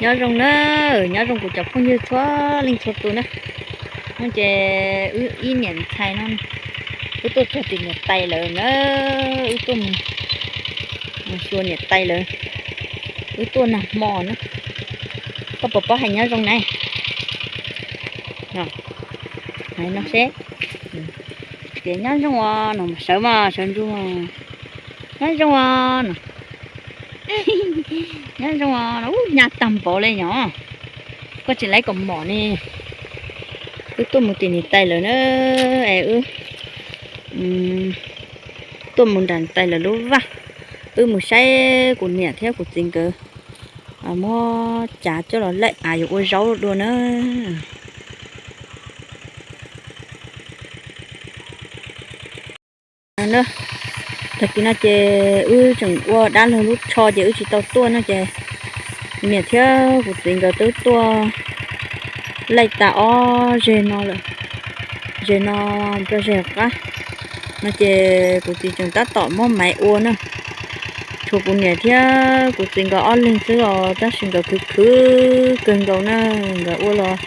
Nyob zoo na, nyob zoo kuv cov phooj ywg txhua leej txhua tus na. No ces wb ib niam ntxhais no, wb tuaj txog tim niam tais lawm na, wb tuaj mus xyuas niam tais lawm, wb tuaj nag hmo na. Koj puas paub hais nyob zoo na? Hais no seb. Tias nyob zoo os no, sawv mas sawv ntsug. Nyob zoo os no. Nyob zoo os no, nyab tag npaum li nyom. Koj tsis laib kaus mom ne. Wb tuaj mus tim niam tais lawm na, es wb tuaj mus nram niam tais lawm lub vaj. Wb mus saib kuv niam thiab kuv txiv nkawd muab cav coj los laij av yuav ua zaub dua na. Tag kis no ces wb tseem ua dab laug lub tsho ces wb tsis tau tuaj no ces kuv niam thiab kuv txiv nkawd twb tuaj laij tas ob zeg no lawm. Zeg no rau zeg qab no ces kuv txiv tseem tab tom muab maiv ua na. Tshuav kuv niam thiab kuv txiv nkawd ob leeg xwb os, tab sis nkawd khwv khwv kawg nkaus na. Nkawd ua los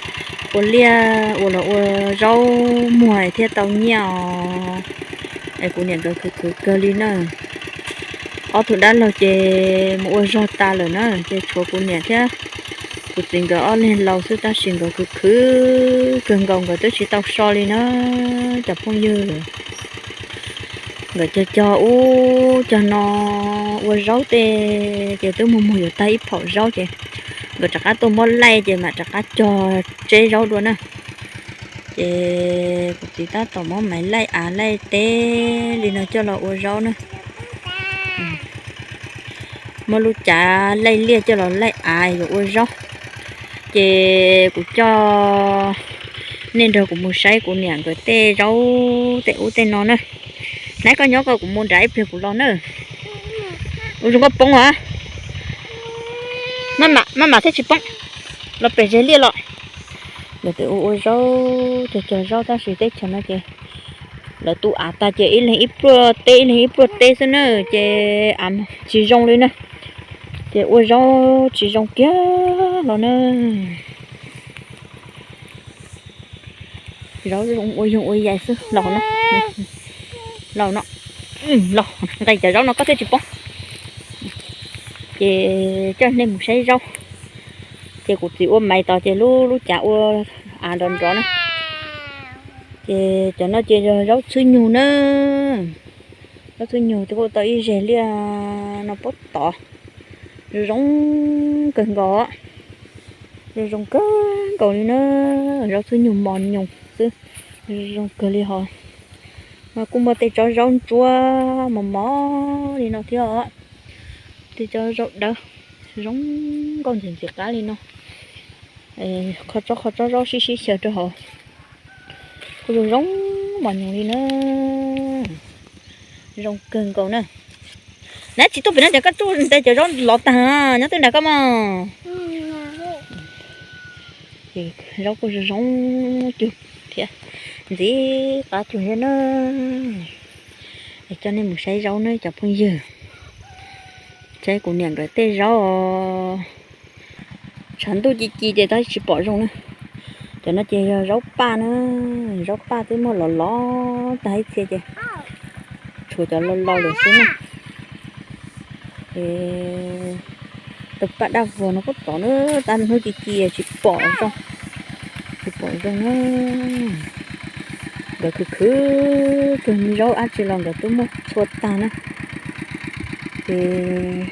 ua liaj, ua los ua zaub muag thiaj tau nyiaj os. Es kuv niam nkawd khwv khwv kawg li na. Ob tug dab laug ces mus ua zog tas lawm na, ces tshuav kuv niam thiab kuv txiv nkawd ob leeg laus xwb, tab sis nkawd khwv khwv kawg nkaus, nkawd twb tsis tau so li na cov phooj ywg. Nkawd cog cog ub cog no ua zaub tej ces twb muag muag yuav tag ib phaum zaub ces nkawd rov qab tuaj muab laij ces mam rov qab cog tseb zaub dua na. Ces kuv txiv tab tom muab maiv laij av laij teb li no coj los ua zaub na. Muab lub cav laij liaj coj los laij av yuav ua zaub. Ces kuv coj nej nrog kuv mus saib kuv niam nkawd tej zaub tej ub tej no na. Nab, koj nyob ko, kuv mus nram ib pliag kuv los na. Ua zoo koj poob os. Maj mam thiaj tsis poob. Los pem zeg liaj los. Nkawd twb ua ua zaub, cog cog zaub tab sis teb chaws no ces lawv tu av tag ces ib leeg ib pluaj teb ib leeg ib pluaj teb xwb na, ces av tsis zoo li na. Ces ua zaub tsis zoo kiag los na. Zaub zoo ua yoog ua yaig xwb los no. Los no, los nqis cov zaub no koj thiaj tsis poob. Ces coj nej mus saib zaub. Ces kuv txiv ua maiv tos ces lub lub cav ua av nrov nrov na. Ces cov no ces yog zaub txhwb nyug na. Zaub txhwb nyug twb ua tau ib zeg liaj no puag tod. Zoo zoo kawg nkaus, zoo zoo kawg nkaus li na. Zaub txhwb nyug mos nyoos xwb, zoo kawg li hos. Kuj muaj tej tsob zaub ntsuab mos mos li no thiab os. Tej tsob zaub dawb zoo nkauj ntxim ntxim qab li no. Qhov tsob qhov tsob zaub sib sib xyaw rau hauv. Kuj zoo zoo mos nyoos li na. Zoo kawg nkaus na. Nab, tsis tuaj pem no ces koj tuaj ntes cov zaub lov tag nyob twb nram koj mog. Ces zaub kuj zoo zoo cuag thiab, ntxim qab cuag thiab na. Es coj nej mus saib zaub na cov phooj ywg. Saib kuv niam nkawd tej zaub os. Tshav ntuj ci ci ces tab tsis pom zoo na. Cov no ces yog zaub paj na, zaub paj twb muaj lov lov tag ib txhia ces tshuav cov laus laus lawm xwb na. Es tus paj daj vog no puag tod na, tab hnub ci ci tsis pom zoo, tsis pom zoo na. Nkawd khwv khwv kawg, zaub dab tsi los nkawd twb muab txhua tag na. Ces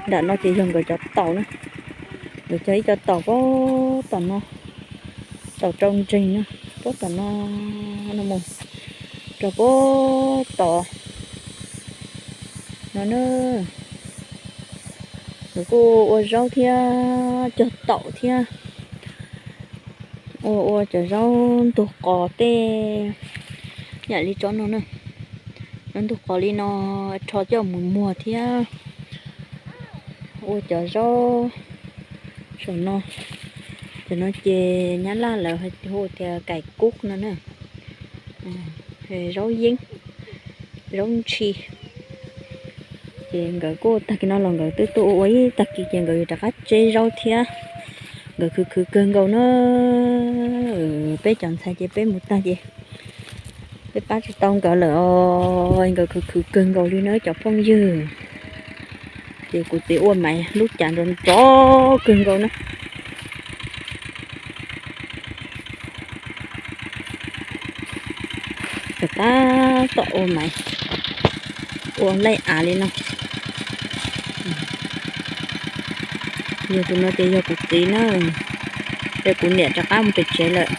nram no ces yog nkawd cov taum na. Nkawd cog ib co taum puag tom no, taum rau nreeg na, puag tom no, no mus rau puag tom no na. Nkawd kuj ua zaub thiab cog taum thiab. Ua ua cov zaub ntug qos tej, yam li tsob no na, zaub ntug qos li no, rho coj mus muag thiab. Ua cov zaub saum no, cov no ces nyab laj lawv hu tias kais kub no na. Zaub yeeb, zaub ntshis. Ces nkawd kuj tag kis no los nkawd twb tuaj ua ua ib tag kis ces nkawd yuav rov qab tseb zaub thiab. Nkawd khwv khwv kawg nkaus na. Peb cov ntxhais ces peb mus tag ces peb pab tsis tau nkawd lawm os. Nkawd khwv khwv kawg nkaus li na cov phooj ywg. Ces kuv txiv ua maiv lub cas nrov nrov kawg nkaus na. Tab tom ua maiv, ua laij av li no. Yog tus no ces yog kuv txiv na, ces kuv niam rov qab mus pem tsev lawm.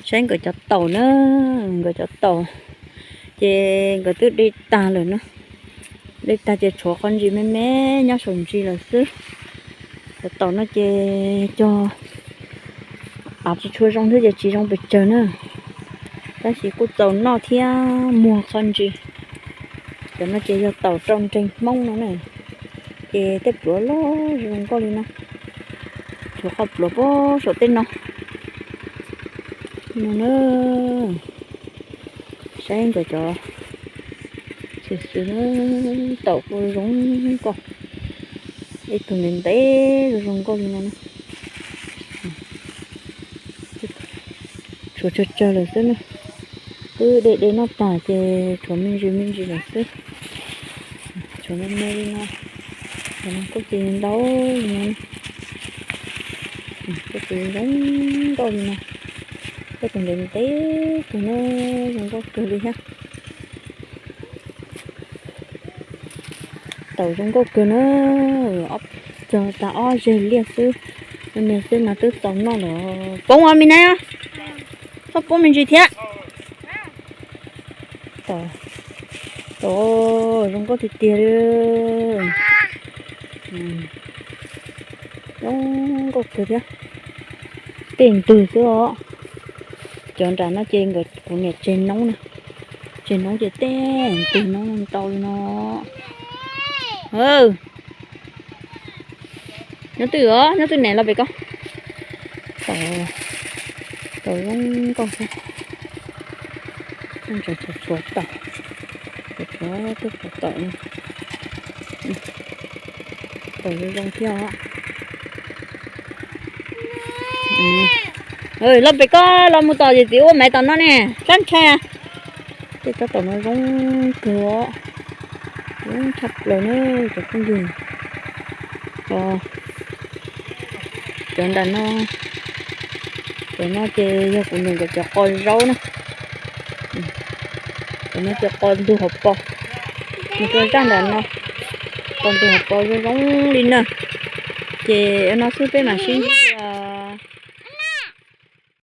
Saib nkawd cov taum na, nkawd cov taum ces nkawd twb de tag lawm na. De tag ces tshuav qhov ntsis me me nyob saum ntsis lawm xwb. Cov taum no ces cog av tsis tshua zoo thiab ces tsis zoo pes tsawg na, tab sis kuj txaus noj thiab muag qhov ntsis. Cov no ces yog taum rau nreeg Hmoob no na, ces tej pluav loj zoo nkauj li no, tshuav qhov pluav puag saum tej no. No na, saib nkawd cov xwm xwm na, taum kuj zoo nkauj, ib tug ntev ntev zoo nkauj li no na. Tshuav tsawg tsawg lawm xwb na, twb de de noj tag ces tshuav me ntsis me ntsis lawm xwb. Tshuav me me li no, cov no kuj tsis ntau li no, kuj tsis zoo nkauj li no, kuj tsis ntev ntev kawg na, zoo nkauj kawg li thiab. Taum zoo nkauj kawg na, cog tag ob zeg liaj xwb, me me xwb mas twb txaus noj lawm. Poob os me nab, koj poob me ntsis thiab. Taum, taum zoo nkauj tiag tiag li. Zoo nkauj kawg thiab. Tej ntug xwb os. Cov nram no ces nkawd kuv niam tseg noob na, tseg noob ces tej ntug noob ntau li no. Nyob twj os, nyob twj niam los pem ko. Taum, taum zoo nkauj thiab. Tshuav taum, tshuav tej taum, taum zoo zoo thiab os. Los pem ko, los mus tom yawm txiv ua maiv tom no ne, sab ntshai. Tej tsob taum no zoo kawg, zoo tshaj plaws na cov phooj ywg. Cov nram no, cov no ces yog kuv niam nkawd cov qos zaub na. Cov no ces qos ntug hauv paus, nws tuaj zaj nram no, qos ntug hauv paus zoo zoo li na. Ces no xwb peb mam sib ntsib dua